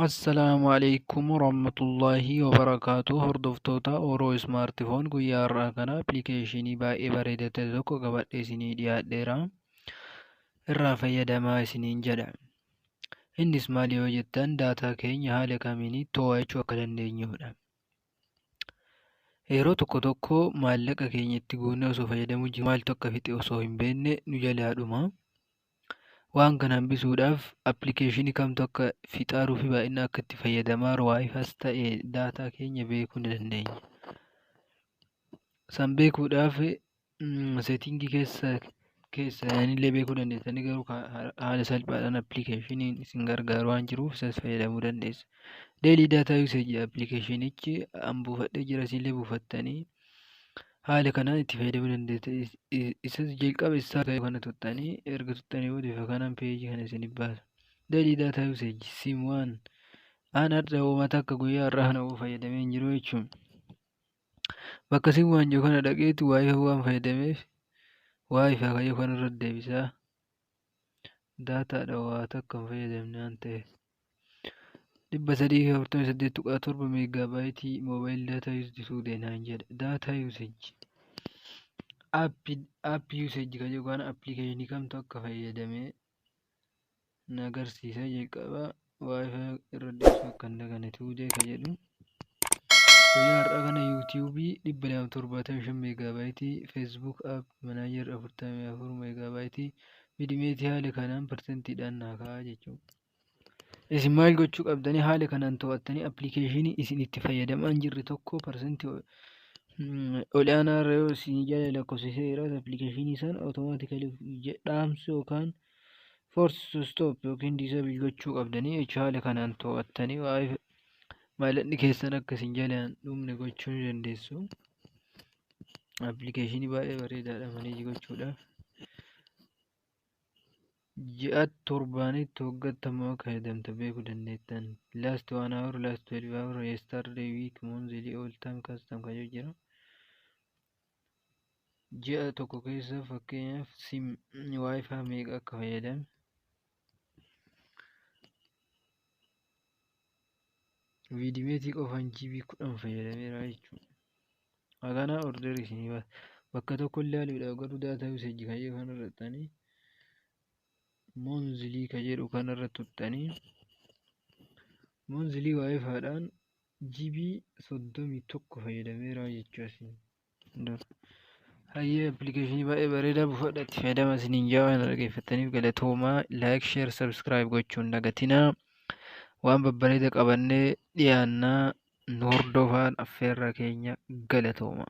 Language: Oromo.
Assalaamu alaikum warahmatullaahi wabarakaatuh. Hordoftoota Oro Smartphone, guyyaa har'aa kana appilikeeshinii baay'ee bareedaa ta'e tokko qabadhee isinii dhiyaadheera. Irraa fayyadamaa isiniin jedha. Innis maal yoo jettan, daataa keenya haala kamiin to'achuu akka dandeenyudha. Yeroo tokko tokko maallaqa keenya itti guunnee osoo fayyadamuu jirru maaltu akka fixe osoo hin beekne nu jalaa dhuma. Waan kana hambisuudhaaf appilikeeshinii kamtu akka fixaaruu fi baay'ina akka itti fayyadamaa jiru WiFis ta'e daataa keenya beekuu ni dandeenya. San beekuudhaaf setting keessa keessanillee beekuu dandeessanii, garuu haala salphaadhaan appilikeeshiniin isin gargaaru waan jiruuf isas fayyadamuu dandeessu. Daily Data Usage appilikeeshinichi an buufadhee jira, isinillee buufattanii haala kanaan itti fayyadamuu dandeessu. Isas jalqaba isaa ta'e kana tuttanii, erga tuttanii booda bifa kanaan peejii kana isinif baasa. Daily Data Usage SIM waan an har'a uummata akka guyyaa har'aa kana fayyadamee hin jiru jechuudha. Bakka SIM waan jiru kana dhaqeetu WiFi waan fayyadameef WiFi kayyoo kanarra deebisaa. Daataadha waa takka hin fayyadamne waan ta'eef. 348.7 megabyte mobile data used today naan jedha. Data usage. App usage kan jedhu kana appilikeeshinii kamtu akka fayyadamee na agarsiisa. Jalqaba WiFi irra deebisuu akka hin daganne. Today kan jedhu. Guyyaa har'aa kana YouTube 275 megabyte, Facebook App Manager 44 megabyte, VidMate haala kanaan parsantiidhaan naa ka'a jechuudha. Isin maal gochuu qabdanii? Haala kanaan to'attanii appilikeeshinii isin itti fayyadamaa hin jirre tokko parsantii ol aanaa irra yoo isin jala lakkoofsisee jiraate, appilikeeshinii sana automatically dhaamsuu yookaan force to stop yookiin disable gochuu qabdanii jechuudha. Haala kanaan to'attanii waa'ee maallaqni keessan akka isin jalaan dhumne gochuu ni dandeessu. Appilikeeshinii baay'ee bareedaadha manage gochuudhaaf. Ji'aatti, torbaanitti, waggaatti hamma akka fayyadamte beekuu dandeettan. Last one hour, last 12 hour, yesterday, week, monthly, all time, custom kan jedhu jira. Ji'a tokko keessa fakkeenyaaf SIM WiFi meeqa akka fayyadame. VidMate qofaan GB 10 fayyadameera jechuudha. Haganaa order isinii baasa. Bakka tokko ilaaluudhaaf garuu data usage kan jedhu kanarra tuqxanii, monthly kan jedhu kanarra tuqxanii, monthly WiFidhaan GB 31 fayyadameera jechuudha isin. Hayyee, appilikeeshinii baay'ee bareedaa buufadha, itti fayyadama isiniin jaa. Waan dhaggeeffattaniif galatoomaa. Like, share, subscribe gochuun dagatinaa. Waan babbareeda qabannee dhiyaannaa, nu hordofaan affeerraa keenya. Galatooma.